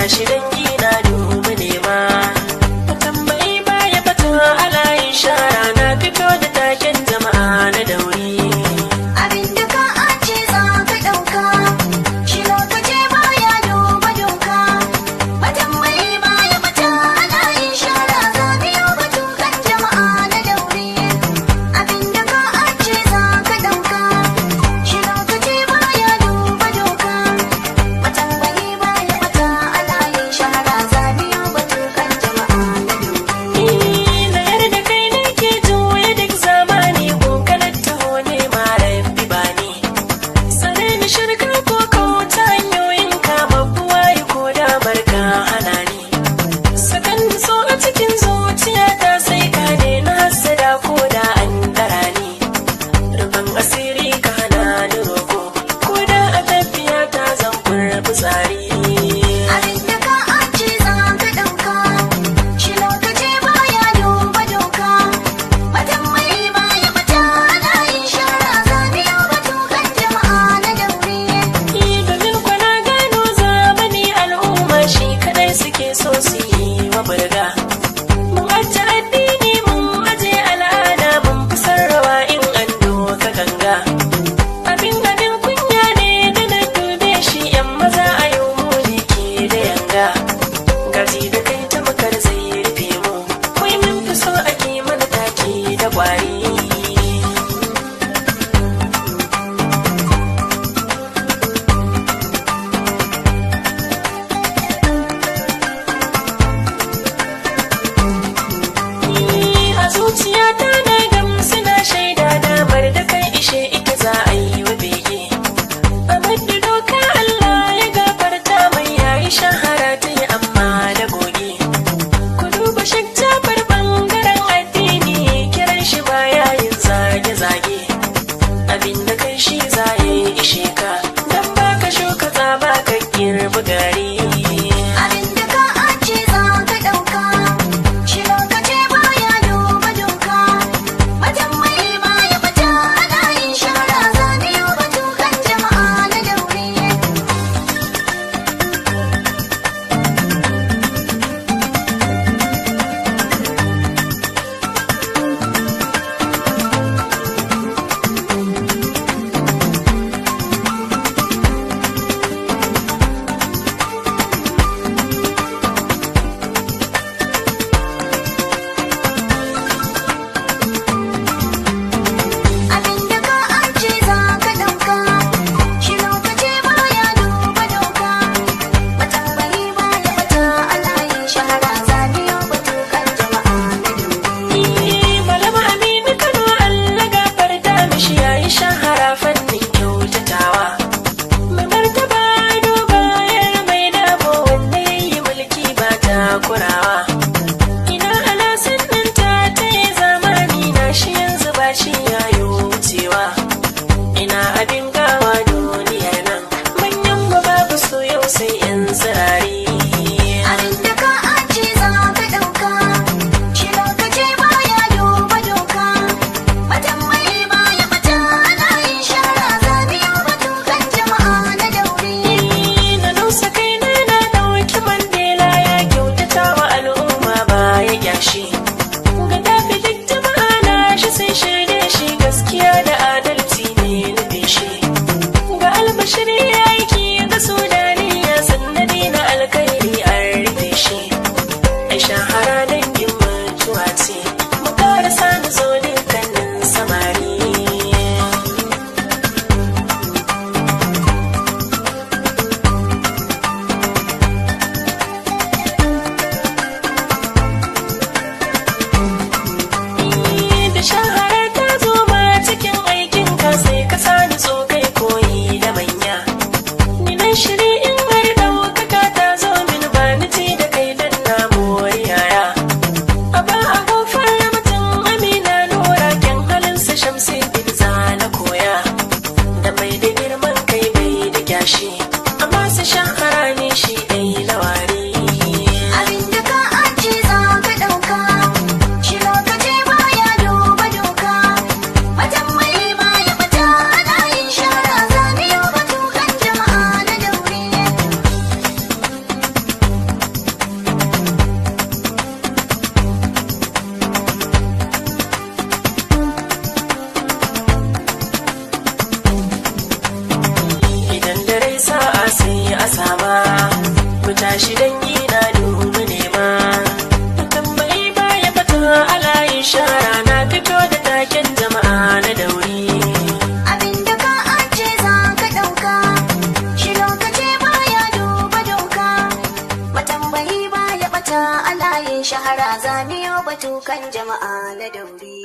Gashi dangi na dubi nema. Tambayi baya fata alayin shara na fito da taken jama'a na dauri. Abinda ka ace za ka ɗauka, shi lokaci baya duba doka. Matambayi baya bata ana yin shara zaniyo batu kan jama'a na daure. Abinda ka ace za ka ɗauka, shi lokaci baya duba doka. Matambayi baya bata ana yin shara zaniyo batu kan jama'a na daure. Na yarda kai nake juya duk zamani kunkanar taho ne mara bani. Sare ni shirka ko kauta hanyoyin kama buwaye ko damar ka hana ni. Sakan so a cikin zuciyata sai ka na hassada ko da an dara ni. Rufin asiri ka hana ni roko ko da a tafiya ta zan kurbi tsari. Abinda ka ace za ka ɗauka, shi lokaci baya duba doka. Matambayi baya bata ana yin shara zaniyo batu kan jama'a na daure. Domin kwana gano zamani al'umma shi kadai suke so su yi wa burga. Mun aje addini mun aje al'ada mun fi sarrawa in an doka ganga. Abin abin kunya ne da na dube shi yan maza a yau mu ne ke da yanga. Gaji da kai ta makar zai rufe mu, wai mun fi so ake mana take da kwari. A zuciyata na gamsu na shaida damar da kai ishe ita za a yi wa bege. Amadu doka Allah ya gafarta mai yayi shahara ta yi amma da goge. Ku duba Sheikh Jafar bangaren addini kiran shi baya yin zage-zage. Abin da kai shi za ya yi ishe ka, dan baka shuka tsaba ka girbi gari. Abinda ka ace za ka ɗauka, shi lokaci baya duba doka. Matambayi baya bata ana yin shara zaniyo batu kan jama'a na daure. gashi dangi na dubu nema. Tambayi baya fata alayin shara na fito da taken jama'a na dauri. Abinda ka aje za ka ɗauka, shi lokaci baya duba doka. Matambayi baya bata a layin shahara zaniyo batu kan jama'a na dauri.